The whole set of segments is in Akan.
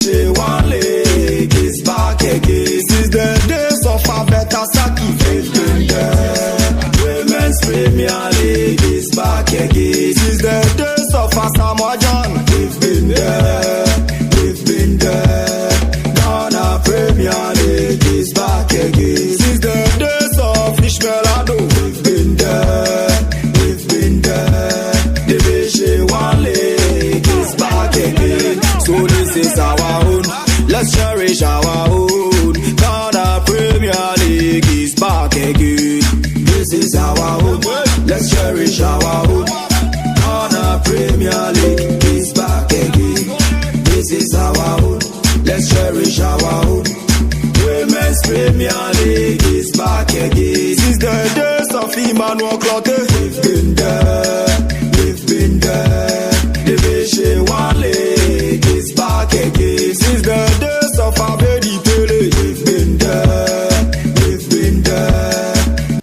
One League is back again. Since the days of Abeta Saki, we've been there. Women's Premier League is back again. Since the days of Asamoah Gyan, we've been there. We've been there. Ghana Premier League is back again. Since the days of Ishmael Addo, we've been there. We've been there. Division One League is back again. So this is our own. Let's cherish our own. Ghana Premier League is back again. This is our own. Let's cherish our own. Ghana Premier League is back again. This is our own. Let's cherish our own. Women's Premier League is back again. Since the days of Emmanuel Clotte, we've been there. We've been there. Division One League is back again. Since the days of Abedi Pele, we've been there. We've been there.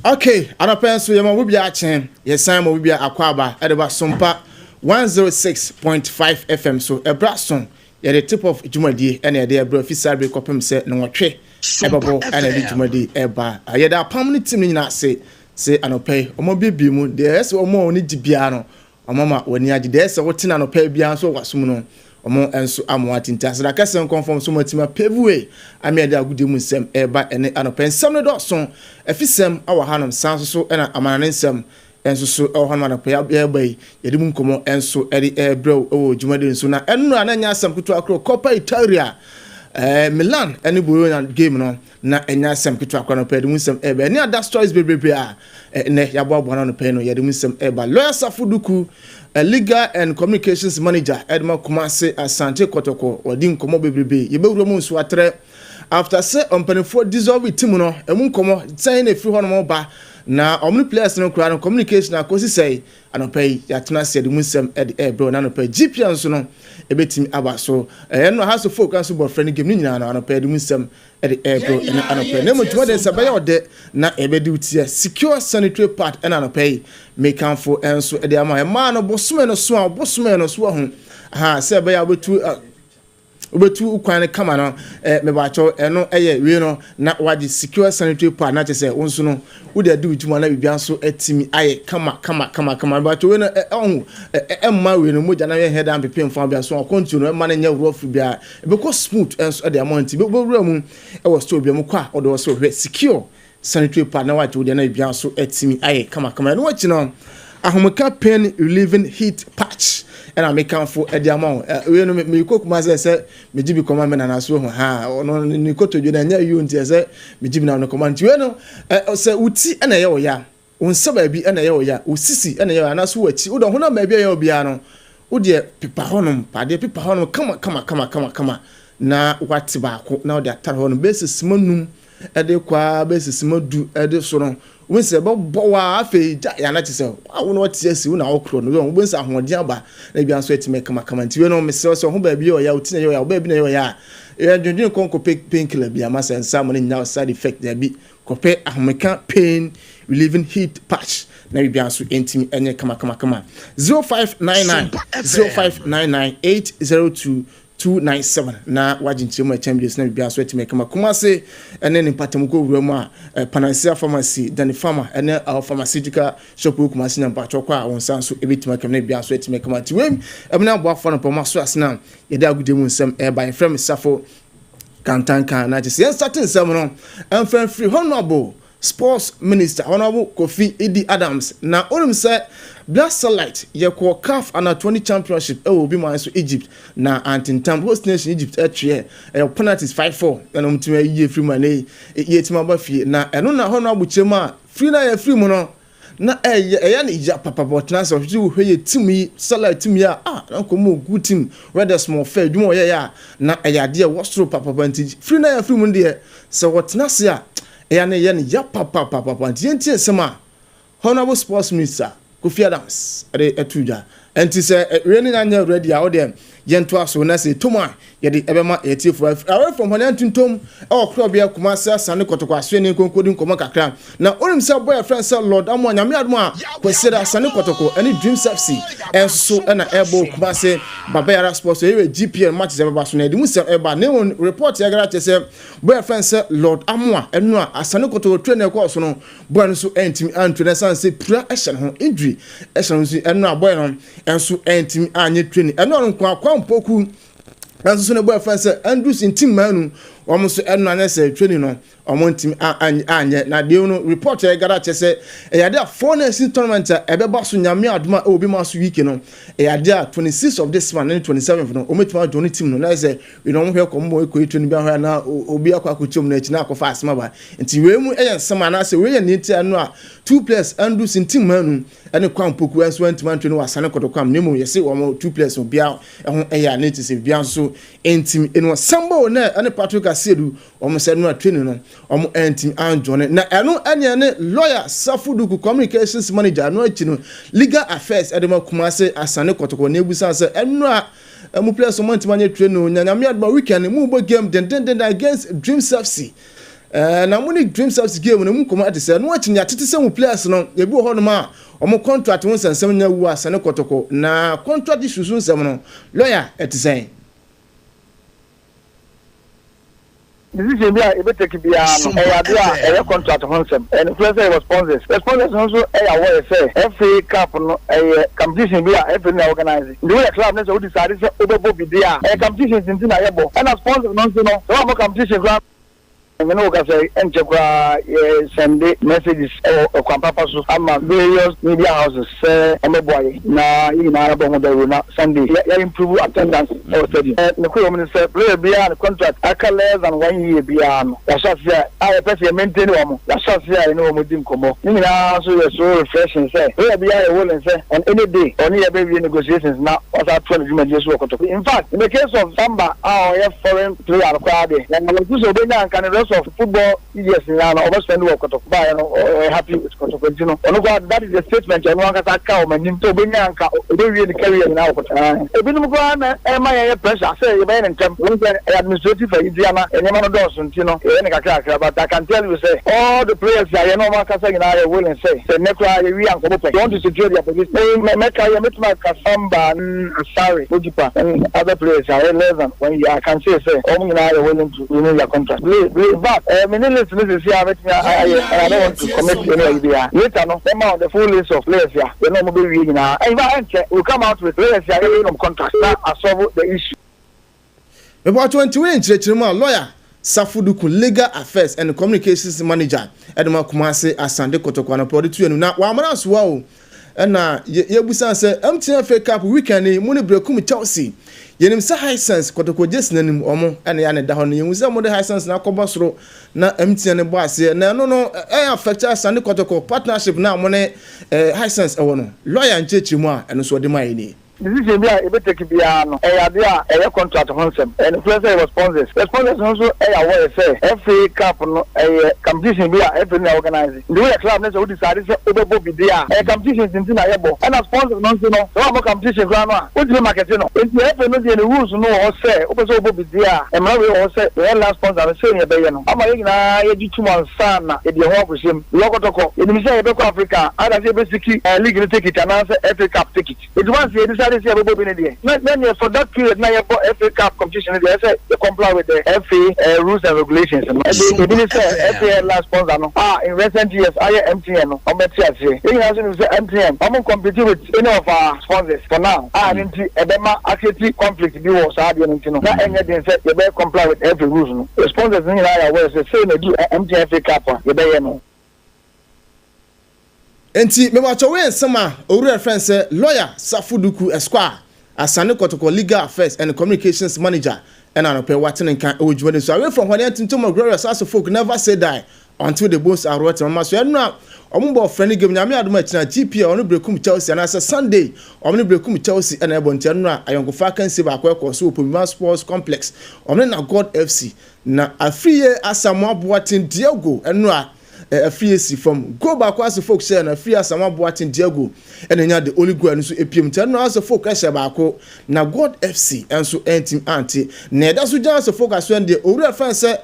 Okay, anɔpɛ nso yɛma wo bia akyɛn, yɛsan ma wo bia akɔ aba ɛde ba Sompa 106.5 FM so. Ɛbrɛ so yɛde tip off dwumadie ɛna yɛde ɛbrɛ fi saa bere kɔpem sɛ 8 ɛbɛbɔ ɛna yɛde dwumadie ɛba. Yɛde apam ne team no nyinaa ase sɛ anɔpɛ yi ɔmo biebie mu deɛ ɛsɛ ɔmo a ɔne gye biara no, ɔmo ma wɔn ani agye. Deɛ ɛsɛ wɔte anɔpɛ biara nso wɔ asom no, ɔmo nso amoa tente aseda kɛse nkɔnfɔm so mo atimi apave way ame yɛde agodie mu nsɛm ɛreba. Ɛne anɔpɛ nsɛm no dɔɔso, afisɛm awɔ hanom, san so so ɛna amanane nsɛm nso so ɛwɔ hɔnom. Anɔpɛ yɛreba yi, yɛde mu nkɔmɔ nso ɛde ɛrebrɛw ɛwɔ dwumadie nso na ɛno a na nyɛ asɛm ketewa koro. Coppa Italia, Milan ɛne Bologna game no na ɛnyɛ asɛm ketewa koro. Anɔpɛ yɛde mu nsɛm ɛreba ɛne ada stories bebrebe a ɛnɛ yɛaboaboa no. Anɔpɛ no yɛde mu nsɛm ɛreba. Lawyer Safo Duku, legal and communications manager ɛde Kumase Asante Kɔtɔkɔ, wɔde nkɔmɔ bebrebe. Yɛbɛwura mu nso atrɛ after sɛ ɔmpanimfoɔ dissolve team no, ɛmu nkɔmɔ sɛn na efiri hɔ nom ba na ɔmo ne players no koraa no communication akɔsi sɛn. Anɔpɛ yi yɛatena ase yɛde mu nsɛm ɛde ɛɛbrɛ na anɔpɛ GPL nso no ɛbɛtumi aba so. Ɛyɛ no Hearts of Oak nso bɔ frɛ no game no nyinaa no, anɔpɛ yɛde mu nsɛm ɛde ɛɛbrɛ. Ɛne anɔpɛ na emu ntoma de nsa bɛyɛ ɔdɛ na ɛbɛdi wotia Secure sanitary pad ɛna anɔpɛ yi mekanfo ɛnso ɛde ama ɛmaa no bosome no so a bosome no so ɛho ha sɛ ɛbɛyɛ a wobɛtu wobɛtu kwan no kama no. Mebakyɛw, ɛno ɛyɛ wie no na wagye Secure sanitary pad na kyerɛ sɛ wo nso no wode adi wo dwuma na biribia nso atumi ayɛ kama kama kama kama. Mebakyɛw, wei no ɔho ɛmma wei no mogya na yɛ da mpepe mfa bia so akɔntuo no ɛma no nyɛ rough bia, ɛbɛkɔ smooth ɛnso ɛde ama. Nti bɛwura mu ɛwɔ store bia mu kɔ a ɔde wɔ sɛ ɔhwɛ Secure sanitary pad na wagye wo deɛ na biribia nso atumi ayɛ kama kama. Ɛno akyi no, Ahomeka pain relieving heat patch ɛna mekanfo ɛde ama wo. Wei no mekɔ kuma sɛ megye bi kɔma me nana so ho ha, ɔno ne kotodwe no ɛnyɛ yio, nti ɛsɛ megye bi na no kɔma. Nti wei no sɛ wo ti ɛna ɛyɛ wo ya, wo nsa baabi ɛna ɛyɛ wo ya, wo sisi ɛna ɛyɛ wo ya, anaasɛ wo akyi wodɔ honam baabi a ɛyɛ wo biara no, wodeɛ pepa hɔnom padeɛ, pepa hɔnom kama kama kama kama kama na wate baako na wode atare hɔnom bɛyɛ sima 5 ɛde kɔ a bɛyɛ sima 10 ɛde so no, wọ́n sɛ ɛbɛbɔ wa. Afei gya yana kyerɛ sɛ awo na ɔte asi wo na ɔkorɔ no, wọ́n sɛ ahoɔden aba na ebi nso ɛtumi kamakama. Nti wei no mesrɛ sɛ ɔho baabi yɛ ɔya, ɔti na yɛ ɔya, ɔbaabi na yɛ ɔya a, ɛyɛ dwendwen kɔn kɔpɛ painkiller bi ama sɛ nsa mo ne nya side effect dabi. Kɔpɛ Ahomeka pain relieving heat patch na biribi nso ntumi ɛnyɛ kamakamakama. 0599 0599 802 297 na wagye nkyerɛ mu ɛkyɛn bi na biribi nso atumi kama. Kumase ɛne ne mpatamu kɔ wura mu a, Panacea Pharmacy, Dani Pharma ɛne our pharmaceutical shop wɔ Kumase na mpatwɔ kɔ a wɔn nsa nso ebɛtumi akam na biribi nso atumi kama. Nti wei ɛmu na aboafoɔ no pɔmɔ so asena yɛde agodie mu nsɛm ɛɛba. Yɛfrɛ me Safo Kantanka na kyerɛ sɛ yɛn start nsɛm no ɛmfɛnfiri Honourable Sports Minister, Honourable Kofi Idi Adams. Na onim sɛ Black Satellite yɛkɔ CAF Under 20 Championship ɛwɔ obi man so Egypt na antentam host nation Egypt ɛtweɛ ɛyɛ penalties 5-4 ɛna wɔn tumi ayie firi mu a ne yɛtumi aba fie. Na ɛno na Honourable kyerɛ mu a firi na yɛ firi mu no na ɛyɛ ne ya papapa. Ɔtena sɛ ɔhwehwɛ wohwɛ yɛ team yi, Satellite team yi a, ah, na nkɔmɔ good team wɛdɛ small fair adwuma ɔyɛ yɛ a na ɛyɛ adeɛ wɔ soro papapa. Nti firi na yɛ firi mu no deɛ, sɛ wɔtena ase a, ɛyɛ ne yɛ ne ya papapapa. Nti yɛntie nsɛm a Honourable Sports Minister Kofi Adams ɛde ɛto dwa. Nti sɛ wei ne nyɛ ready a, wodeɛ yɛntoa so na sɛ tom a Yɛde ɛbɛma yɛn atiefoɔ. Away from hɔ no, yɛntontom wɔ korɔbea Kumasi Asane Kɔtɔkɔ asoɛ ne nkonkodi nkɔmmɔ kakra. Na wonim sɛ bɔ yɛfrɛ no sɛ Lord Amoah, Nyame adom a, Kwasiada Asane Kɔtɔkɔ ɛne Dreams FC ɛnso ɛna ɛbɔ wɔ Kumasi Baba Yara Sports. Ɛyɛ GPL matches ɛbɛba so na yɛde mu sɛm ɛba. Na mmom report yɛgara kyerɛ sɛ bɔ yɛfrɛ no sɛ Lord Amoah ɛno a Asane Kɔtɔkɔ train ɛkɔɔ so no, bɔyɛ no nso ɛntumi antu na ɛsan sɛ pira ɛhyɛ ne ho, injury ɛhyɛ ne ho nso ɛno a bɔyɛ no nso ɛntumi anyɛ training. Ɛno ano nko akwa mpoku nso so ne bɔyɛ fɛn sɛ Andrews Ntim Manu, wɔn nso ɛno anyɛ sɛ training no wɔn ntumi anyɛ. Na deɛ no report yɛ gara kyɛ sɛ ɛyɛ ade a Four Nations tournament a ɛbɛba so, Nyame adom a, ɛwɔ bi ma so week no, ɛyɛ ade a 26 of this month ne 27 no wɔn atumi adwo ne team no na ɛsɛ ɛna wɔn hwɛ kɔn mu ekɔ training bi ahɔ na obi akɔ akɔkyɛm n'akyi na akɔfa asɛm aba. Nti wei mu ɛyɛ nsɛm anaasɛ wei yɛ ne ti ano a two players, Andrews Ntim Manu ɛne Kwan Poku, nso ntumi antwe no wɔ Asane Kɔtɔkɔ am. Ne mu yɛsɛ wɔn two players, obiara ɛho ɛyɛ a ne ti sɛ obiara nso ntumi ɛnu Sambo ne ɛne Patrick Asiedu, wɔn sɛ no a training no wɔn ntumi anjoin. Na ɛno ɛne ɛne lawyer Safo Duku, communications manager, ɛno akyi no legal affairs ɛde ma Kumase Asane Kɔtɔkɔ, na ebusa sɛ ɛno a ɛmu players wɔn ntumi anyɛ training na Nyame adom weekend mu bɔ game dendenden against Dreams FC, na mo ne Dreams FC game no mu nkɔmɔ ɛte sɛ ɛno akyi ne atete sɛ mo players no ebi wɔ hɔnom a wɔn contract ho nsɛnsɛm nya wu Asane Kɔtɔkɔ na contract issues nsɛm no, lawyer, ɛte sɛn? Decision bi a yɛbɛtake biara no, ɛyɛ ade a ɛyɛ contract ho nsɛm. Ɛno kura sɛ yɛwɔ sponsors. The sponsors no nso ɛyɛ aware sɛ FA Cup no ɛyɛ competition bi a FA no na organize. Nti woyɛ club no sɛ wo decide sɛ wobɛbɔ bi deɛ a, ɛyɛ competitions nti na yɛbɔ. Ɛna sponsors no nso no, sɛ woammɔ competition koraa, me ne wo kasa yi, ɛnkyɛ koraa yɛ send messages ɛwɔ ɛkwan papa so ama various media houses sɛ ɔmɛboa yɛ na yɛ nyinaa yɛbɔ ho dawuro na Sunday yɛ improve attendance ɛwɔ stadium. Ne koro mu no sɛ player biara ne contract aka less than one year biara no, yɛahyɛ ase a yɛpɛ sɛ yɛ maintain wɔn. Yɛahyɛ ase a yɛne wɔn di nkɔmmɔ ne nyinaa nso yɛ so refreshing sɛ player biara yɛ willing sɛ on any day ɔne yɛbɛwie negotiations na wasa atoa ne dwumadie so wɔ Kɔtɔkɔ. In fact, in the case of Samba a ɔyɛ foreign player no koraa deɛ, na wɔtu sɛ obɛnya nka ne rest of football years nyinaa no ɔbɛ spend wɔ Kɔtɔkɔ baayɛ no, ɔyɛ happy with Kɔtɔkɔ. Nti no ɔno koraa, that is the statement ɔno ankasa ka wɔn anim sɛ obɛnya nka obɛwie ne career nyinaa wɔ Kɔtɔkɔ. Ebinom koraa na ɛma yɛn yɛ pressure sɛ yɛbɛyɛ ne ntɛm. Wɔn sɛ ɛyɛ administrative ayi ti ana nneɛma no dɔɔso nti no yɛyɛ ne kakra kakra, but I can tell you sɛ all the players a yɛn wɔn akasa nyinaa yɛ willing sɛ nnɛ koraa yɛwie ankɔbɔ pɛ, they want to secure their position. Mɛ mɛka yɛ mɛtumi aka Samba, Asare, Mojipa and other players a ɛyɛ less than one year. I can say sɛ wɔn nyinaa yɛ willing to renew their contract. Play play back me ne list no sisi a mɛtumi ayɛ and I don't want to commit any ayi biara. Later no mɛma the full list of players a yɛn a wɔn bɛwie nyinaa. In fact, ɛnkyɛ we will come out with players a yɛwɔ nom contract na asolve the issue. Mepɔtɔ nti woyɛ nkyerɛkyerɛ mu a lawyer Safo Duku, legal affairs and communications manager ɛde ma Kumase Asante Kɔtɔkɔ, anɔpɛ ɔde tu yɛn na wamana asoa o. Ɛna yɛbusa sɛ MTN FA Cup weekend yi mu ne Brekum Chelsea, yɛnim sɛ Hisense Kɔtɔkɔ gyesi n'anim ɔmo ɛna yɛ ne da hɔ no, yɛhu sɛ mo de Hisense na akɔbɔ soro na MTN bɔ aseɛ na ɛno no ɛyɛ affect Asante Kɔtɔkɔ partnership na mo ne Hisense ɛwɔ no. Lawyer nkyerɛkyerɛ mu a ɛno nso ɔde ma yɛ nie. Decision bi a yɛbɛtake biara no, ɛyɛ ade a ɛyɛ contract ho nsɛm. Ɛno kura sɛ yɛwɔ sponsors. The sponsors no nso ɛyɛ aware sɛ FA Cup no ɛyɛ competition bi a FA no na organize. Nti woyɛ club no sɛ wo decide sɛ wobɛbɔ bi deɛ a, ɛyɛ competitions nti na yɛbɔ. Ɛna sponsors no nso no, sɛ woammɔ competition koraa no a, wontumi market no. Nti FA no deɛ ne rules no wɔ hɔ sɛ wopɛ sɛ wobɔ bi deɛ a, mmara wei wɔ hɔ sɛ yɛyɛ headline sponsor no, sei ne yɛbɛyɛ no ama yɛn nyinaa yɛgye tum ansa na yɛde yɛn ho akɔhyɛ mu. Lɔkɔtɔkɔ yɛnim sɛ yɛbɛkɔ Africa a, either sɛ yɛbɛseek league no ticket anaasɛ FA Cup ticket. Nti once yɛ decide sɛ yɛbɛbɔ bi no deɛ, na neɛ for that period na yɛbɔ FA Cup competition no deɛ, ɛsɛ yɛ comply with the FA rules and regulations no. Ebi ne sɛ FA headline sponsor no a in recent years ayɛ MTN no, ɔmo bɛte aseɛ. Yɛn nyinaa nso nim sɛ MTN ɔmo compete with any of our sponsors for now a ne nti ɛbɛma acreate conflict bi wɔ saa adeɛ no. Nti no na ɛnyɛ den sɛ yɛbɛ comply with FA rules no. The sponsors no nyinaa yɛ aware sɛ sei na edu MTN FA Cup a yɛbɛyɛ no. Nti mebakyɛ woyɛ nsɛm a owura fɛn sɛ lawyer Safo Duku Esquire, Asane Kɔtɔkɔ legal affairs and communications manager, ɛna anɔpɛ wate ne nka ɛwɔ dwumadi so. Away from hɔ ne ntintom, Glorious Hearts of Oak never say die until the bones are rotten. Mama so ɛno a ɔmo bɔ friendly game, Nyame adom akyina GPL ɔno Brekum Chelsea anaasɛ Sunday ɔmo ne Brekum Chelsea ɛna ɛbɔ. Nti ɛno a ayɔnkofa akansie baako ɛkɔ so wɔ Pobiman Sports Complex, ɔmo ne na God FC na Afriyie Asamoah Boateng Diego ɛno a Afiri esi fam. Goal baako Hearts of Oak hyɛɛ no afiri Asamoah Boateng Diago ɛna enya the only goal ɛno nso epiem nti ɛno Hearts of Oak ɛhyɛ baako na God FC nso ɛntim ante. Na ɛda so gyina Hearts of Oak aso ɛno deɛ owura fɛn sɛ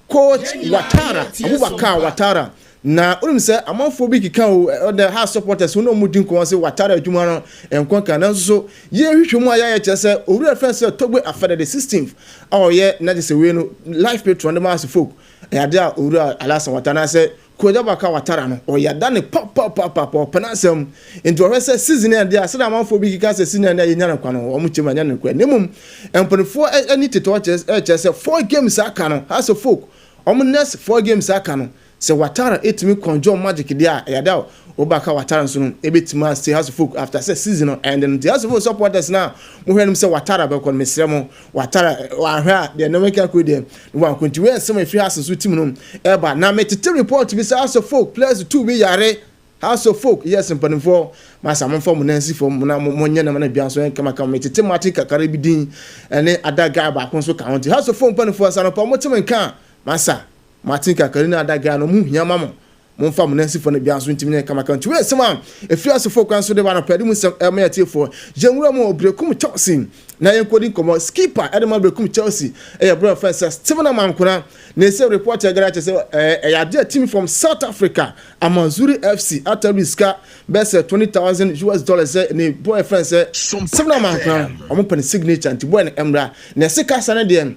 Coach Watara, Abubakar Watara. Na wonim sɛ amanfoɔ bi keka o, ɔdɛ Hearts supporters wɔn a wɔn di nkɔmɔ sɛ Watara adwuma no nkɔ nka, nanso so yɛhwehwɛ mu a yɛayɛ kyerɛ sɛ owura fɛn sɛ Togbe Afede the 16th a ɔyɛ na kyerɛ sɛ wei no life patron de ma Hearts of Oak. Ɛyɛ ade a Owura Alassane Ouattara anaasɛ Coach Abubakar Ouattara no, ɔyɛ ada ne papapapapa, ɔpɛ n'asɛm. Nti ɔhwɛ sɛ season a ɛde a, sɛdeɛ amanfoɔ bi keka sɛ season a ɛde a yɛnya no kwa no, wɔn kyɛm anyɛ no nokorɛ. Na mmom, mpanimfoɔ ani tetɛ kyerɛ sɛ four games aka no, Hearts of Oak, wɔn next four games aka no, sɛ Ouattara ɛtumi conjure magic deɛ a, ɛyɛ ade a Abubakar Ouattara nso no ɛbɛtumi a stay Hearts of Oak after sɛ season no ɛnde no. Nti Hearts of Oak supporters no a mohwɛ nom sɛ Ouattara bɛkɔ no, mesrɛ mo, Ouattara wahwɛ a deɛ nneɛma keka kɔ deɛ wankɔ. Nti wei nsɛm a ɛfiri Hearts nso team no ɛba. Na metete report bi sɛ Hearts of Oak players two bi yare. Hearts of Oak, yes, mpanimfoɔ masa momfa mo nan si fam na monyɛ nneɛma no bia nso ɛnkamakama. Metete Martin Kakara bi din ɛne ada guy baako nso ka ho. Nti Hearts of Oak mpanimfoɔ sa no pa moteme nka masa Martin Kakari ne ada guy no mo hia ma mo, momfa mo nan si fam no bia nso ntimi nyɛ kamakama. Nti wei nsɛm a ɛfiri Hearts of Oak nso de ba no pɛde mu nsɛm ɛma yɛtiefoɔ. Yɛnwura mu Berekum Chelsea na yɛnkɔdi nkɔmmɔ. Skipper ɛde ma Berekum Chelsea ɛyɛ berɛ fɛn sɛ Steven Amankona na ɛsɛ report ɛgara kyɛ sɛ ɛyɛ adeɛ team from South Africa, Amazuri FC, atari sika bɛyɛ sɛ US$20,000 sɛ ne boy fɛn sɛ Steven Amankona, ɔmo pɛ ne signature. Nti boy no mmra na ɛsɛ kasa no deɛ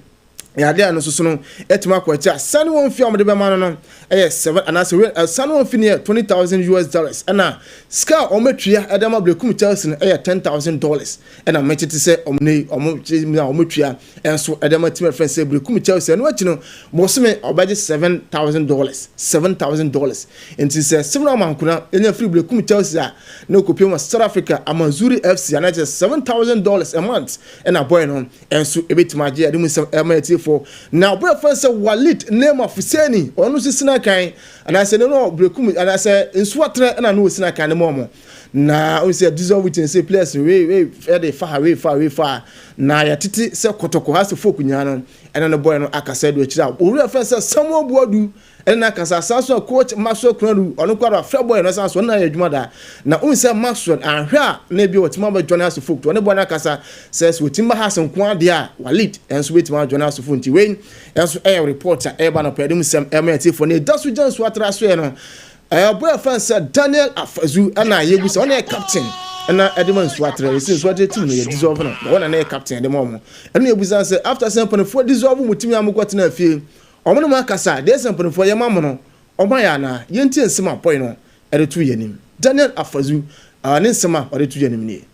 yɛade a no soso no ɛtumi akɔ akyi a sani wɔn fi a wɔde bɛma no ɛyɛ seven anaasɛ sani wɔn fi no yɛ US$20,000, ɛna sika a wɔn atua ɛde ama Berekum Chelsea no ɛyɛ $10,000. Ɛna mɛtete sɛ wɔn ne wɔn a wɔn atua ɛnso ɛde ama team ɛfɛn sɛ Berekum Chelsea. Ɛno akyi no bɔsɔmi ɔbɛgye $7,000, $7,000. Nti sɛ Steven Amankona ɛnya firi Berekum Chelsea a na okopie mu South Africa Amazuri FC anaasɛ $7,000 a month ɛna boy no ɛnso ebɛtumi agye. Ɛde mu nsɛm ɛma ɛtiefoɔ. Na ɔbɛrɛ fɛn sɛ Walid Neema Fuseni, ɔno nso sina kan anaasɛ ne no Berekum anaasɛ Nsuatrɛ ɛna no wɔ sina kan ne mu ɔmo na ɔn sɛ dissolve with sɛ players wei wei ɛde fa ha, wei fa, wei fa. Na yɛtete sɛ Kɔtɔkɔ ha sɛ folk nyinaa no ɛna ne boy no akasa do akyire a owura fɛn sɛ Samuel Buadu ɛna n'akasa asan so a coach Maxwell Kunadu ɔno kɔ afrɛ boy no san so ɔno na yɛ adwuma da. Na ɔn sɛ Maxwell ahwɛ a na ebi wɔtumi abɛ join Hearts of Oak ɔne boy no akasa sɛ wɔtumi ba Hearts nko adeɛ a Walid ɛnso bɛtumi ajoin Hearts of Oak. Nti wei ɛnso ɛyɛ report a ɛreba no pɛɛ de mu sɛm ɛma ɛtiefoɔ. Na ɛda so gya nso atra so yɛ no ɛyɛ boy fɛn sɛ Daniel Afazu ɛna yɛgu sɛ ɔno yɛ captain ɛna ɛde ma Nsuatrɛ. Yɛsi Nsuatrɛ team no yɛ dissolve no na wɔn na yɛ captain ɛde ma wɔn. Ɛno yɛ busa sɛ after sɛ mpanimfoɔ dissolve mu team a mo kɔ tena fie, ɔmo ne mo akasa deɛ sɛ mpanimfoɔ yɛ ma mo no ɔmo ayɛ anaa? Yɛntie nsɛm a boy no ɛde to yɛn anim. Daniel Afazu ne nsɛm a ɔde to yɛn anim nie.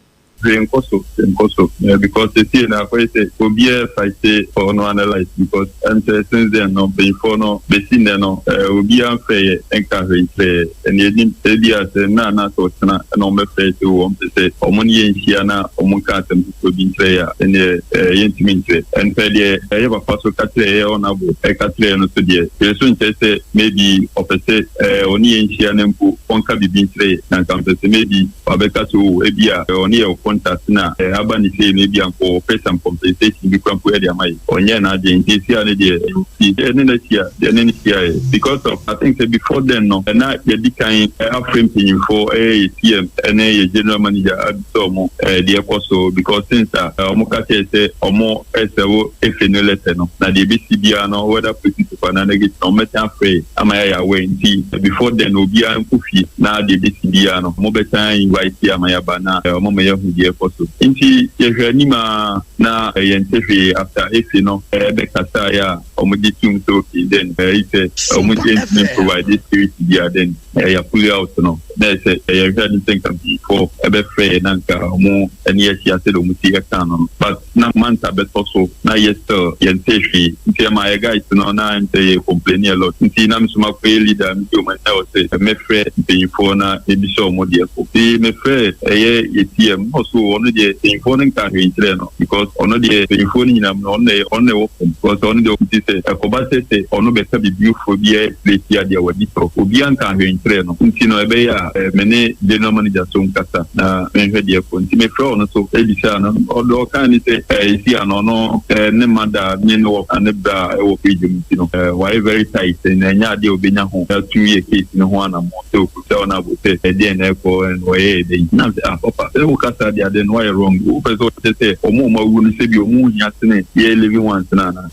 Hwee nkɔ so, hwee nkɔ so, because sesie na akɔyɛ sɛ obiara fight for ɔno analyse because sɛ since then no mpanyinfoɔ no bɛsi nnɛ no obiara mfrɛ yɛ nka hwee nkyerɛ yɛ. Ɛna yɛnim ebi a sɛ nna anaasɛ ɔkyena ɛna wɔn bɛfrɛ sɛ wɔn pɛ sɛ wɔn ne yɛn nhyia na wɔn nka asɛm foforɔ bi nkyerɛ yɛ a, ɛneɛ yɛntumi nkyerɛ. Ɛnfɛ deɛ ɛyɛ papa so ka kyerɛ yɛ ɔnabo ɛka kyerɛ yɛ no so deɛ yɛn so nkyerɛ sɛ maybe ɔpɛ sɛ ɔne yɛn nhyia no mpo ɔnka biribi nkyerɛ yɛ. Na nka mpɛ sɛ maybe wabɛka sɛ o ebi a ɔne yɛ contact na aba ne sei no ebi a nkɔ ɔpɛ some compensation bi kora mpo ɛde ama yɛ. Ɔnyɛ n'adeɛ nti esi a ne deɛ ɛne n'ahyia deɛ ne ne hyia yɛ because of I think sɛ before then no ɛna yɛdi kan afrɛ mpanyinfoɔ, ɛyɛ yɛ CM ɛne yɛ general manager, abisa ɔmo deɛ ɛkɔ so because since a ɔmo ka kyerɛ sɛ ɔmo ɛsɛ wo efe no letter no na deɛ ebesi biara no, whether positive anaa negative, ɔmo bɛsan afrɛ ama yɛayɛ aware. Nti before then obiara nkɔ fie na deɛ ebesi biara no ɔmo bɛsan invite ama yɛaba na ɔmo ma yɛhu deɛ ɛkɔ so. Nti yɛhwɛ anim a na yɛnte hwee after efe no ɛbɛkasa yɛ a ɔmo gye tum sɛ okay, then ɛyi sɛ ɔmo ntumi provide security bi a then ɛyɛ pull out no na ɛsɛ yɛhwɛ anim sɛ nka mpanyinfoɔ ɛbɛfrɛ yɛ na nka ɔmo ɛne yɛahyia sɛ de ɔmo si ɛka no, but na manta bɛtɔ so na yɛ still yɛnte hwee. Nti ɛma yɛ guys no na sɛ yɛ complain a lot. Nti na nso makɔyɛ leader mi ɔmo ɛna wɔ sɛ mɛfrɛ mpanyinfoɔ na ebisa ɔmo deɛ kɔ. Nti mɛfrɛ ɛyɛ yɛ TM na ɔso ɔno deɛ mpanyinfoɔ no nka hwee nkyerɛ no because ɔno deɛ mpanyinfoɔ no nyinam no ɔno na ɛwɔ fam because ɔno deɛ nti sɛ ɛkɔba sɛ ɔno bɛka bibi foforɔ bi ɛyɛ tia deɛ wɔdi tɔ obiara nka hwee nkyerɛ no. Nti no ɛbɛyɛ a a me ne general manager so nkasa na menhwɛ deɛ ɛkɔ. Nti mefrɛ ɔno so bisaa no, ɔdeɛ ɔkae ne sɛ ɛsi a no ɔno ne mother ne ne wɔfa ne bra wɔ fridge mu nti no wayɛ very tight na ɛnyɛ adeɛ a ɔbɛnya ho atu yɛ case no ho anammɔn sɛ ɔkɔbisa ɔno abo sɛ ɛdeɛn na ɛkɔ and wɔyɛɛ dɛn. Na mesɛ ah papa sɛ woka saa deɛ adeɛ no wayɛ wrong, wopɛ sɛ wokyerɛ sɛ ɔmo a ɔmo awu no sɛbi ɔmo ho hia sene yɛ living ones no anaa?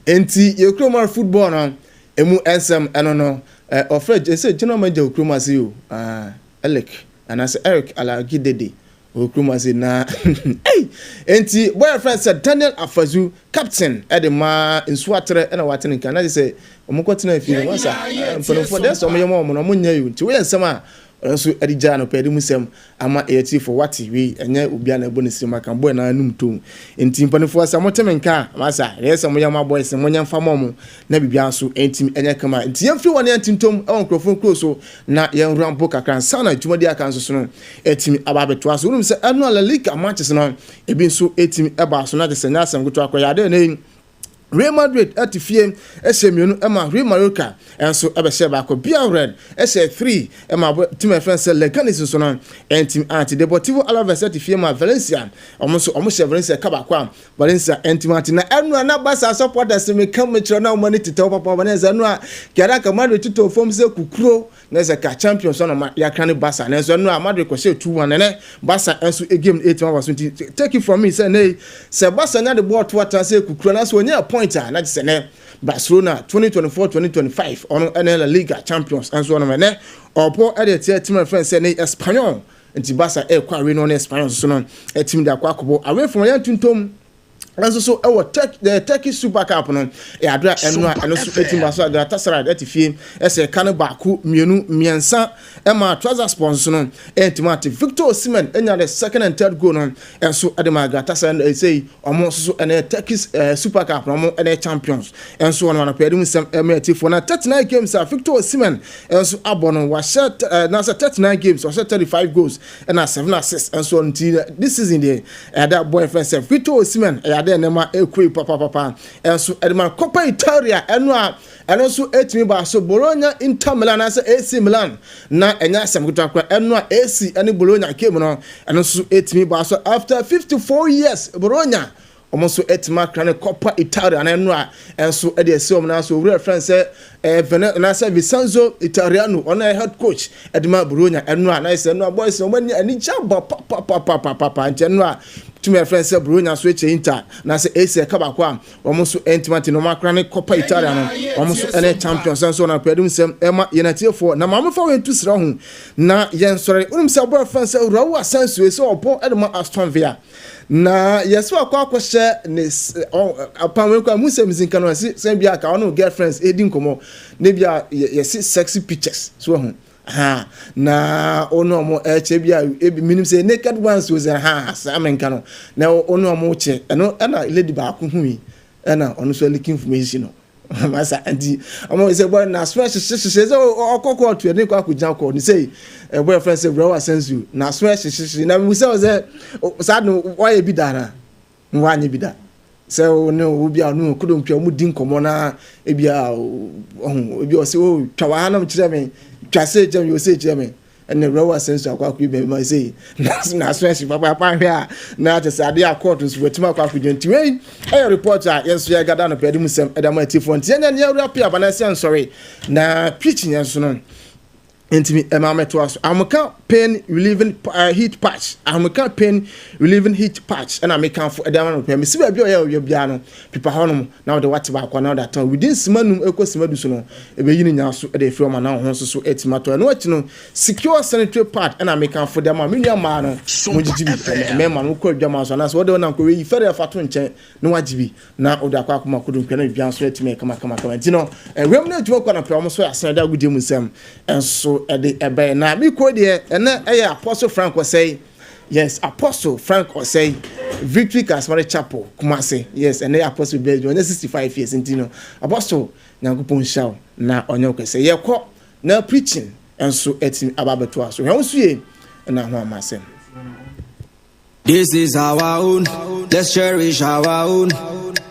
Enti yɛ kurom ara football no emu nsɛm ɛno no ɔfrɛ sɛ general manager wɔ kurom ase o, ah, Eric anaasɛ Eric Alagi Dede wɔ kurom ase na ei. Enti boy yɛfrɛ sɛ Daniel Afazu, captain ɛde ma Nsuatrɛ, ɛna wate ne nka na kyerɛ sɛ wɔn kɔ tena fie no wasa mpanimfoɔ deɛ sɛ wɔn yɛ ma wɔn no wɔn nyɛ yi nti woyɛ nsɛm a ɔno nso ɛde gyaa no pɛ ɛde mu sɛm ama ɛyɛ tiefo wate wei ɛnyɛ obi a na ɛbɔ ne sirim aka boy na anum tom. Nti mpanimfoɔ sɛ mote me nka a, masa ɛyɛ sɛ moyɛ ma boys no monyɛ mfa ma ɔmo na biribiara nso ɛntimi ɛnyɛ kama. Nti yɛmfiri hɔ ne yɛntintom ɛwɔ nkurɔfoɔ nkuro so na yɛnwura mpo kakra nsa na dwumadi aka nso so no ɛtumi aba abɛtoa so. Wonim sɛ ɛno a La Liga matches no ebi nso ɛtumi ɛbaa so na kyɛ sɛ nyɛ asɛm ketewa koraa. Yɛ adeɛ ne Real Madrid te fie hyɛ 2 ma Real Mallorca nso bɛhyɛ 1. Villarreal hyɛ 3 ma team a yɛfrɛ no sɛ Leganes nso no ɛntimi ante. Deportivo Alaves te fie ma Valencia, wɔn nso wɔn hyɛ Valencia ka 1 a Valencia ɛntimi ante. Na ɛno a na Barca supporters meka mekyerɛ na wɔn ani tetɛw papa wɔn sɛ ɛno a kɛra ka Madrid totɔ fam sɛ kukuro na sɛ ka champions no ma yɛakra ne Barca, nanso ɛno a Madrid kɔhyɛ 2-1. Ɛnɛ Barca nso game no ɛtumi aba so. Nti take it from me sɛ nɛ sɛ Barca nya de bɔɔl to atra sɛ kukuro na sɛ ɔnya point a, na kyɛ sɛ nɛ Barcelona 2024-2025 ɔno ɛne La Liga champions nso ɔno ɛnɛ ɔpɔ ɛde ɛteɛ team a friend sɛ ne Espanyol. Nti Barca ɛkɔ away no ɔne Espanyol nso no ɛtumi de akɔ akɔbɔ away from yɛn tuntum nso so ɛwɔ Turk the Turkish Super Cup no. Ɛyɛ ade a ɛno a ɛno nso ɛtumi ba so a Galatasaray ɛte fie ɛsɛ ɛka no 1, 2, 3 ɛma Trabzonspor nso no ɛntumi ate. Victor Osimhen ɛnya the second and third goal no ɛnso ɛde ma Galatasaray. Ɛsɛ yi ɔmo nso so ɛnɛ Turkish Super Cup na ɔmo ɛnɛ champions ɛnso ɔno anɔpɛ ɛde mu nsɛm ɛma ɛtifoɔ. Na 39 games a Victor Osimhen ɛnso abɔ no, wahyɛ na sɛ 39 games wahyɛ 35 goals ɛna 7 assists ɛnso. Nti this season deɛ ɛyɛ boy friend sɛ Victor Osimhen ɛyɛ ade nneɛma ɛkɔ yi papapapa ɛnso ɛde ma. Coppa Italia, ɛno a ɛno nso ɛtumi ba so, Bologna, Inter Milan anaasɛ AC Milan, na ɛnyɛ asɛm ketewa koraa. Ɛno a AC ɛne Bologna game no ɛno nso ɛtumi ba so. After 54 years, Bologna wɔn nso ɛtumi akra ne Coppa Italia na ɛno a ɛnso ɛde ɛsi wɔn nan so. Owurɛ fɛn sɛ Vene anaasɛ Vincenzo Italiano, ɔno yɛ head coach ɛde ma Bologna. Ɛno a na ɛsɛ ɛno a boys wɔn ani anigye abɔ papapapapapa. Nti ɛno a tumi ɛfɛn sɛ Bologna nso ekyɛ Inter anaasɛ AC ɛka 1 a wɔn nso ɛntumi ate na wɔn akra ne Coppa Italia no, wɔn nso ɛne champions nso na pɛɛdum nsɛm ɛma yɛn atiefoɔ. Na maame fa wɔn tu srɛ ho na yɛn sɔre. Wɔn sɛ ɔbɔ ɛfɛn sɛ Raul Asensio sɛ ɔbɔ ɛde ma Aston Villa na yɛsɛ wakɔ akɔhyɛ ne apam wei kɔ mu sɛ misinka no ɛsi sɛ bi aka ɔno girlfriends edi nkɔmɔ ne bi a yɛsi sexy pictures so ɛho ha na ɔno ɔmo ɛkyɛ bi a ebi minim sɛ naked ones o sɛ ha saa menka no na ɔno ɔmo kyɛ ɛno ɛna lady baako hu yi ɛna ɔno nso leak information no masa. Nti ɔmo sɛ bɔ n'aso ɛhyehyɛhyehyɛ sɛ ɔkɔ kɔɔto ɛne kɔ akɔgyina kɔɔ ne sɛ ɛbɔ ɛfrɛ sɛ Raul Asensio n'aso ɛhyehyɛhyehyɛ. Na musa sɛ saa no wayɛ bi da na wanyɛ bi da sɛ wo ne wo bi a ɔno kodompia ɔmo di nkɔmɔ na ebi a ɔho ebi ɔsɛ o twa wɔ ha nam kyerɛ me, twa se kyerɛ me, ɔsɛ kyerɛ me. Ɛnna Raul Asensio akɔ akɔ bi ma sɛ n'aso ɛhye papaapa. Ahwɛ a na kyerɛ sɛ adeɛ a kɔɔto nso wɔatumi akɔ akɔgyina. Nti wei ɛyɛ report a yɛn nso yɛgada no pɛɛde mu nsɛm ɛda ma atiefoɔ. Nti yɛnyɛ nea awura pia aba na ɛsɛ nsɔre na preaching yɛn so no ntumi ɛma mɛtoa so. Ahomeka pain relieving heat patch, Ahomeka pain relieving heat patch ɛna mekanfo ɛde ama no pɛ. Mesi baabi a ɔyɛ ɔyɛ biara no pepa hɔnom na wɔde wate 1 na wɔde atɔn within sima 5 ɛkɔ sima 10 so no ɛbɛyi ne nyaa so ɛde efiri ɔma na ɔho nso so ɛtumi atɔ. Ɛno akyi no, secure sanitary pad ɛna mekanfo de ama me nua mmaa no. Mo gyigyi bi ɛnɛ mmarima no wokɔ adwama so anaasɛ wɔde wɔnam kɔ yi fɛrɛ fa to nkyɛn na wagye bi na wode akɔ akɔma kodo nkwa na biribiara nso atumi kama kama kama. Nti no ɛwɛm no adwuma kɔ na pɛ wɔn nso asen ɛde agodie mu nsɛm nso ɛde ɛbɛn na mi kɔ deɛ. Ɛnɛ ɛyɛ Apostle Frank Ɔsɛe, yes, Apostle Frank Ɔsɛe, Victory Charismatic Chapel, Kumase. Yes, ɛnɛ yɛ Apostle bɛɛ ɔnyɛ 65 years. Nti no Apostle, Nyankopɔn nhyira wo na ɔnyɛ wo kɛsɛ. Yɛkɔ na preaching nso atumi aba abɛtoa so. Hwɛ wo nso yie ɛna ho ama asɛm. This is our own. Let's cherish our own.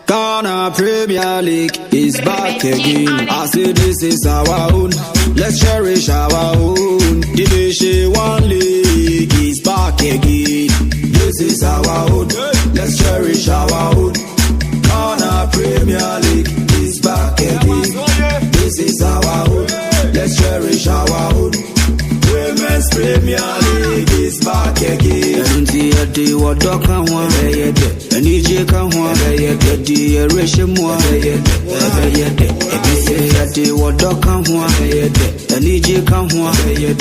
God. Ghana Premier League is back again. I say this is our own. Let's cherish our own. Division 1 League is back again. This is our own. Let's cherish our own. Ghana Premier League is back again. This is our own. Let's cherish our own. Women's Premier League is back again. Ɛno nti yɛde wɔdɔ ka ho a, ɛbɛyɛ dɛ. Anigye ka ho a, ɛbɛyɛ dɛ. Yɛde yɛwerɛhyɛ mu a, ɛbɛyɛ dɛ, ɛbɛyɛ dɛ. Ɛbi sɛ yɛde wɔdɔ ka ho a, ɛbɛyɛ dɛ. Anigye ka ho a, ɛbɛyɛ dɛ.